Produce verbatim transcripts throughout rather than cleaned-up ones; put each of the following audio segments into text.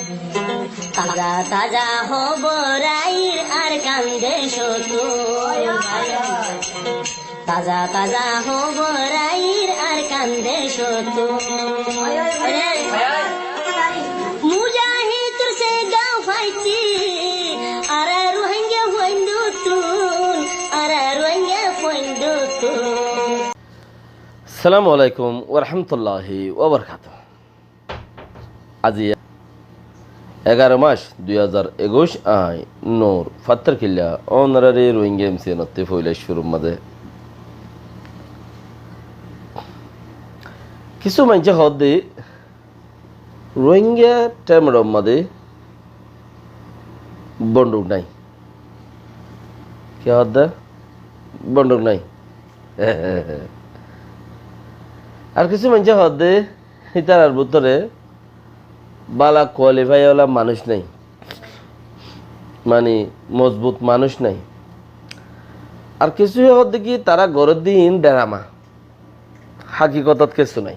Taza taza hóbor air Arkan decóttun. Taza taza hóbor air Arkan decóttun. Mujahidor sega faiccí, añára Rohingya fuaindottun, añára Rohingya fuaindottun. Assalamu alaikum wa rahmatullahi wa barakatuhu. Aijja egaró mac dui házar ekuic, añí Nur Fattar Killa, ónorare Rohingya M C N ottú foila cúrur mazé kissú maincé hoódde Rohingya temedor mazé bonduk nái. Ki hoódde? Bonduk nái. Ar kissú maincé hoódde ítarar bútore bála qualify ola manúic nái, mani mozbut manúic nái. Ar kissú hoódde ki tará gorédde iín derama, hakikotot kissú nái.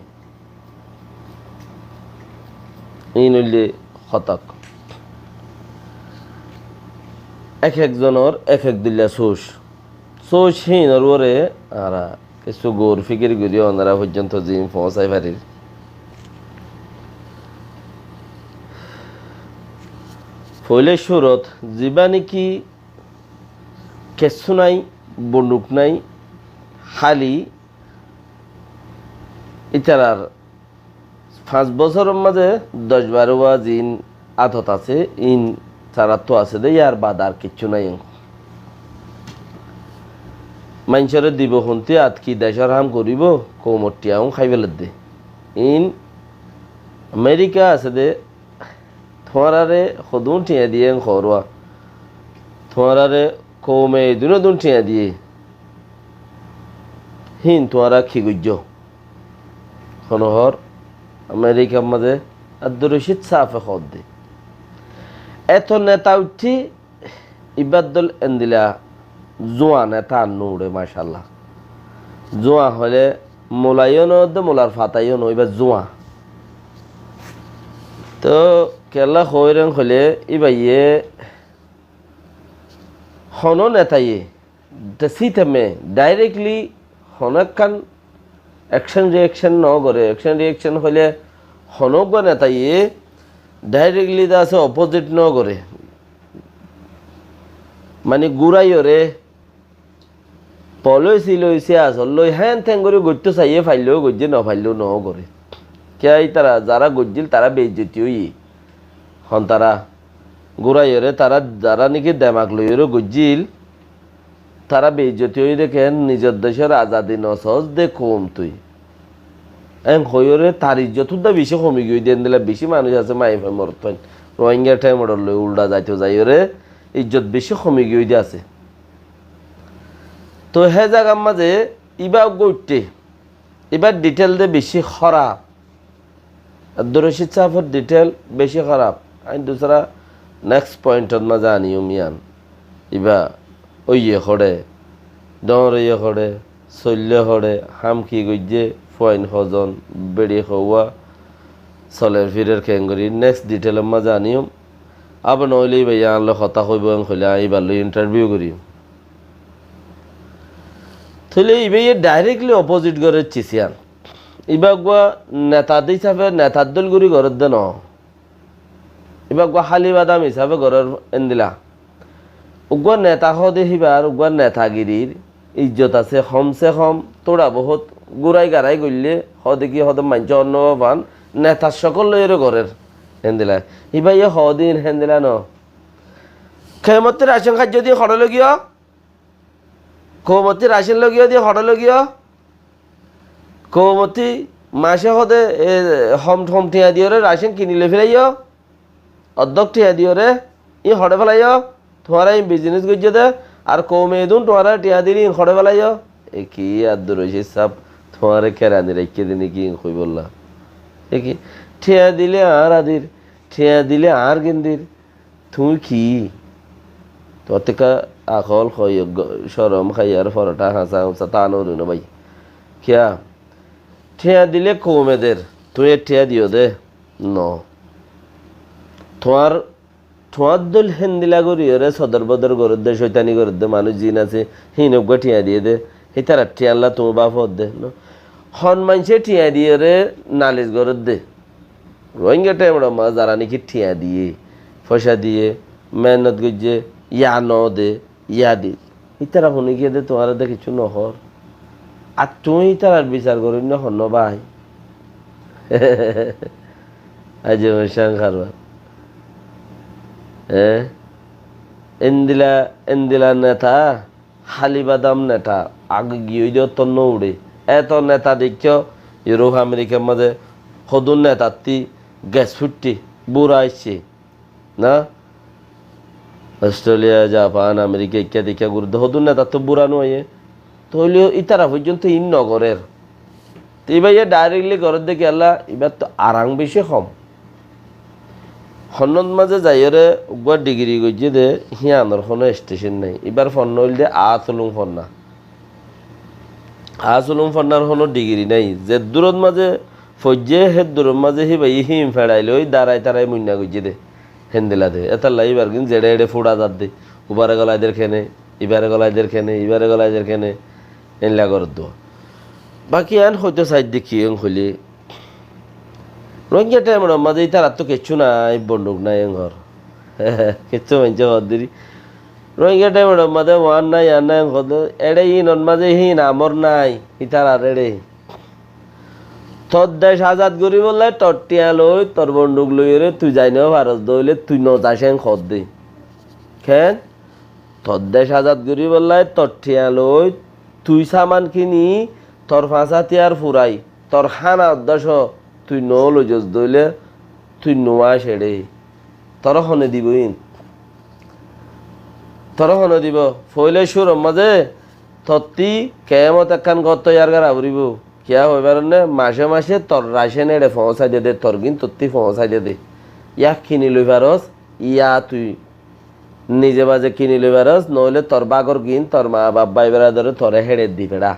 Iín óilde hotá. Ek ek zonor ek ek dilla sóc. Sóc híinor uore añára kissú gour fikir gorí onora foijjonto ziín foóñsai farir. Foila cúrot zibá niki kessú nái, bonduk nái, háli ítarar fañs bosóror mazé doc baró wá ziín átot asé, iín taráttu asé dé, yar baade ar kiccú nái. Maincóre dibo hontí, atki decór ham goríbo, koumor thiañ ún hái félaidde. Iín Amerika asé dé, tuáñráre hodún thiañ diyé en hoór wá, tuáñráre koume dunodún thiañ diyé, híin tuáñra ki goijjó? Hono hoór Amerikar mazé Abdur Rocid sáfe hoódde. Eto neta uiththé, ibár dóil endila zuan, neta nuure, macállah. Zuan hoilé mula yó no de, mular fata yó no, ibá zuan. Toóu kiyólla hoóir hoilé, íbayé honó netaye te síteme directly honó ekkán action reaction no goré. Action reaction hoilé honó uggúa netaye directly de asé opposite no goré. Mani gúraiyóre policy loi, siyasot loi, héen teén gorí goittó saiyé, faillé ó goijjé, no faillé ó no goré. Kiyá ítara zará goijjíl tará beizzoti óiye. Hon tará gúraiyóre tará zará niki demak loiyóre goijjíl, tará beizzoti óiye dé keén, nizor decór azadi no soós dé koum tui. Héen hoiyóre tar izzot uddá bicí homi giyói dé, endila bicí manúic asé, maiyafua morotfuain. Rohingya thémedor loi uldha zaito zaiyóre izzot bicí homi giyói dé asé. Toi hé zagar mazé ibá uggúa uiththé, ibár detail de bicí hóraf. Abdur Rocid sáfor detail bicí hóraf. Añí dusára next pointot mazé aníyum yían. Ibá óiye hoçé, dhoóñr óiye hoçé, soillé hoçé, ham ki goijjé, fuain hozon, beçi houwá, soler firer keéngorí, next detailor mazé aníyum. Abar noóile íbayé añár loi hotá hoibó en hoilé añí íbar loi interview goijjum. Tóile íbayé directly opposite gorér cis yían. Íba uggúa neta de hísafe, netar dóil gorí gorér dé noó. Íba uggúa háli badam hísafe gorér endila. Uggúa neta hoóde híbar, uggúa netagirir izzot asé, hom se hom, tóra bohút gúrai garai goillé, hoóde ki hoóde maincé onnó bafan, netar cókol loiyóre gorér. Héndila. Íbayé hoóde iín héndila noó. Koumottí racon háijjo dé hoçé loi giyó? Koumottí racon loi giyó dé hoçé loi giyó? Koumottí mace hoóde, e, hom, hom thiañ diyóre racon kini loi félaiyó, oddók thiañ diyóre, iín hoçé félaiyó, tuáñra iín business goijjó dé, ar koume edún tuáñra thiañ dile iín hoçé félaiyó. E ki Abdur Rocid sáb, tuáñre kerani raikké dé né ki iín hoibólla? E ki, thiañ dile añár adir, thiañ dile añár gindir, tuñí ki? Tuáñttu ekká akól hoi, go-, corom hái ar forothá hañsá uñsá tá no dui no bái. Kiyá? Thiañ dile koume der, tuñí thiañ diyó dé? No. Tuáñr, tuáñr dóil héndilla goríyoré sodor bodor gorédde, cóitani gorédde manúic ziín asé, híin uggúa thiañ diyé dé, hítarar thiañlla tuñí báfodde. Hon maincé thiañ diyoré nalis gorédde. Rohingya thaimor mazé zará néki thiañ diyé, foicá diyé, mehénnot goijjé, yá noó de, yá de. Ítara fúni giyé dé tuáñra dé kessú nohór. Ar tuñí ítarar bisar goróinna honnúa bái. Aijja Cán Karbar. Eé? Endilla, endilla neta, háli badam neta, age giyói dé óttor no uçé. Eto neta deikkó, Iuróp, Amerikar mazé hodún netattí ges fúitte, búra aiccé. Na? Ostréliya, Japan, Amerika, ikká dikká gurudde hodún netattú búra no aiyé. Tóile ítara foijjonto iín no gorér. Te ibáye dhairekli gorédde kiyólla, ibáttu arang beci hom. Honnót mazé zaiyóre uggúa dhigiri goijjé dé, híanor honó estecen nái. Ibár fonna óilde aás ulum fonna. Aás ulum fonnar honó dhigiri nái. Zeddúrot mazé foijjé, héddúrot mazé híbaye híin feçai loi darai tarai muinna goijjé dé. Héndilla dé. Étalla íbargín zeçé eçé fúça zadde. Ubáre golai der kéne, ibáre golai der kéne, ibáre golai der kéne. Éilla gorédde. Baki ián hoitó saidde ki en hoilé, Rohingya thaimor mazé ítarattú kessú nái, bonduk nái en hoór. Kessú maincé hoódde ri. Rohingya thaimor mazé uán nái, ián nái en hoódde, eçé híinor mazé híin amor nái, ítarar eçé. Tor dec azad goríbolla tor thiañ loi, tor bonduk loiyóre tui zai no faros dé óile tui no zaic en hoódde. Keén? Tor dec azad goríbolla tor thiañ loi, tui saman kini, tor fañsá tiyar furai, tor hána uddá só tui no loizos dé óile tui no aic eçé. Toré hone dibo iín? Toré hone dibo? Foila cúrur mazé tottí kemot ekkán gór toiyar gora foribó. Kiyá hoi faronné? Mace mace tor racén eçé foóñsai de de, tor gín tottí foóñsai de de. Yá kini loi faros, yá tui nize baze kini loi faros, noóile tor bákor gín tor maa baf bái beradoré toré héçe di feçá.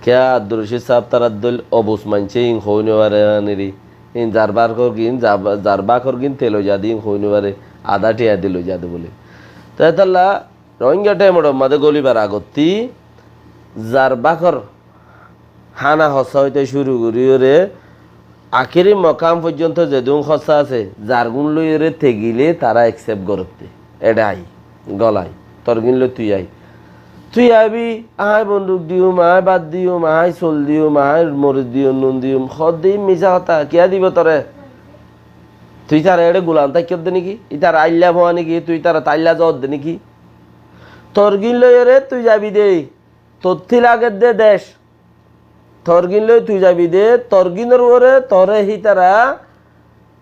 Kiyá Abdur Rocid sáb tarár dóil obus maincé ín hoói no fare aniri. Ín zar bákor gín, za-, zar bákor gín te loi zade ín hoói no fare, adá thiañ di loi zade bóli. Te étalla Rohingya thaimor mazé gólibar agottí zar bákor hána hossá óite cúru goríyoré akéri mokam foijjonto zedún hossá asé, zargún loiyóre tegilé tará eksep gorétte. Eçé ai, gol ai, torgín loi tui ai. Tui aibi, aññí bonduk diyum, aññí bát diyum, aññí sul diyum, aññí moris diyum, nun diyum, hoódde ín misá hotá, kiyá dibo toré? Tui tará eçé gulam táikkodde néki? Ítara ailla fua néki? Tui ítara táilla zoódde néki? Torgín loiyóre tui zaibi de, tottí lagedde dec. Torgín loi tui zaibi de, torgínor uore toré hítara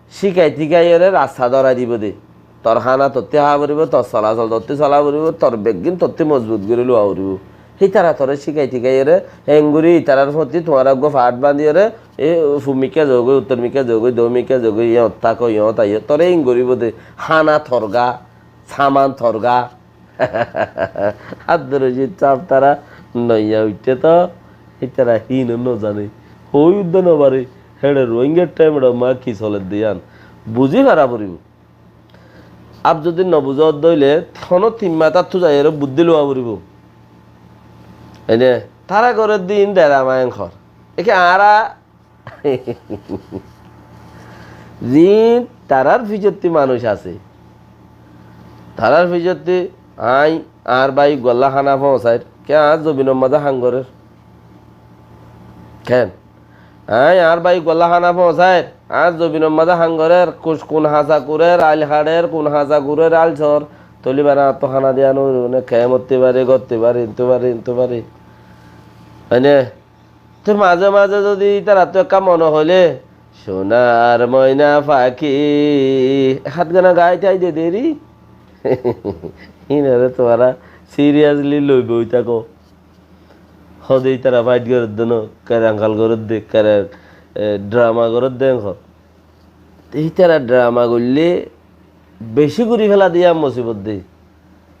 cíkai tíkaiyóre rasta dórai dibo de. Tor hána tottí háa foribó, tor solasol tottí sola foribó, tor beggín tottí mozbut gorí luwa foribó. Hítara toré cíkai tíkaiyóre, engorí ítarar foti tuáñra uggúa fath bandiyóre, e, fub mikká zogói, uttor mikká zogói, dóu mikká zogói, yót táko, yót aiyó, toré ín goríbo de, hána torgá, saman torgá. Abdur Rocid sáb tará noiya uiththé toó, ítara híin no zane. Hoói uddá no fare, héçe Rohingya thaimor mazé ki soledde yían buzí fara foribó. Ar zodi no buzó de óile, honó tin matáttu zaiyóre buddí luwa foribó. Ene, tará gorédde ín derama en hoór. Eke añára Ziín tarár ficottí manúic asé. Tarár ficottí aññí añár bái uggwálla hána foóñsair, ke añár zobinor mazé ham gorér? Keén? Aññí añár bái uggwálla hána foóñsair, añár zobinor mazé ham gorér, kuc kun hañsa kurér, ail haçér, kun hañsa kurér, ail soór, tóile ibáre añáttu hána diya no foribó né? Keén ottí fare, gottí fare, intú fare, intú fare. Óine? Te mazé mazé zodi ítarattu ekká mone hoilé, "Sonar moina faki", ek hát gana gai tái de deri. Hínore tuáñra seriously loi boi táko. Hode ítara fight gorédde no, kerangal gorédde, kera, e, drama gorédde en hor. Te ítara drama goillé beci gorí fela de yían musibot de.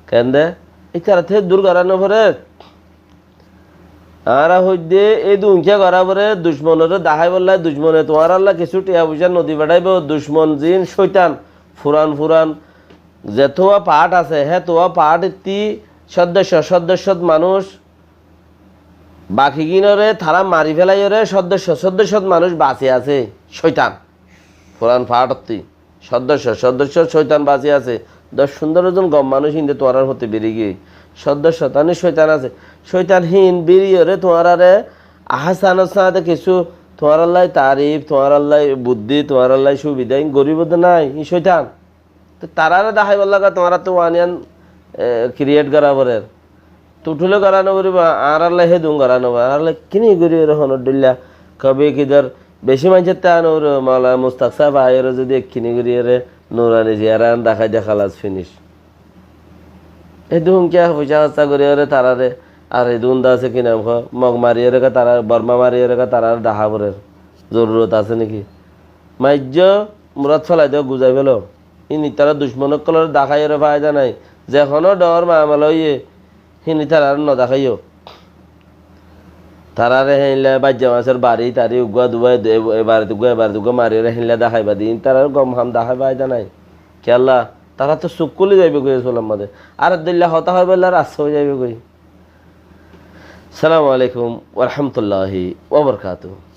Keén de? Ítara te dur gorá no fore. Añára hoiddé, e duñkiyá gorá foré ducmonoré daháibolla, ducmone tuáñrálla kissú thiañ foicá nodi feçáibo, ducmon zin cóitan, furan furan, zetuá paáth asé, hétuá paáth ittí soddoccó soddoccót manúic, bakigínoré tará mari félaiyóre soddoccó soddoccót manúic basi asé, cóitan, furan paáth ottí. Soddoccó soddoccó cóitan basi asé. Doc fundoro zon gom manúic híinde tuáñrár foti beri giyói. Soddoccó tani cóitan asé. Cóitan híin beriyóre tuáñráre ahsanor sáñte kissú tuáñrállai tarif, tuáñrállai buddí, tuáñrállai subidá híin goríbo de nái, híin cóitan. Te taráre daháibar laga tuáñráttu waniyan, e, kriyet gorá forer. Tuthule gorá no foribó, añárálla hédun gorá no foribó, añárálla kini gorí ore honor dhóilla. Kobi kidor beci maincór tán ore Maulana Mustak sáb aiyóre zodi ekkini gorí ore nurani ziyaran dahái de, halas, finic. Hédun kiyá foicá horsa gorí ore taráre, ar hédun de asé ki nam hoó, Mog mari ore ka taráre, Borma mari ore ka taráre dahá forer. Zorurot asé niki? Maijjó, murat félai do, guzai félo. Híin itará ducmon ókkolore daháiyóre faida nái. Ze honó dhoóñr mamela óiye, híin itará ar no daháiyo. Taráre héinle baijja masór bari tari uggúa dubá, e, e bari uggúa, e bari uggúa mariyóre héinle daháiba de, híin itará ar gom ham dahái faida nái. Kiyólla, tará to suk kúli zaibo goi e sulor mazé. Ar dhóilla hotá hoibolla rasta ói zaibo goi. Assalamu alaikum wa rahmatullahi wa barakatuhu.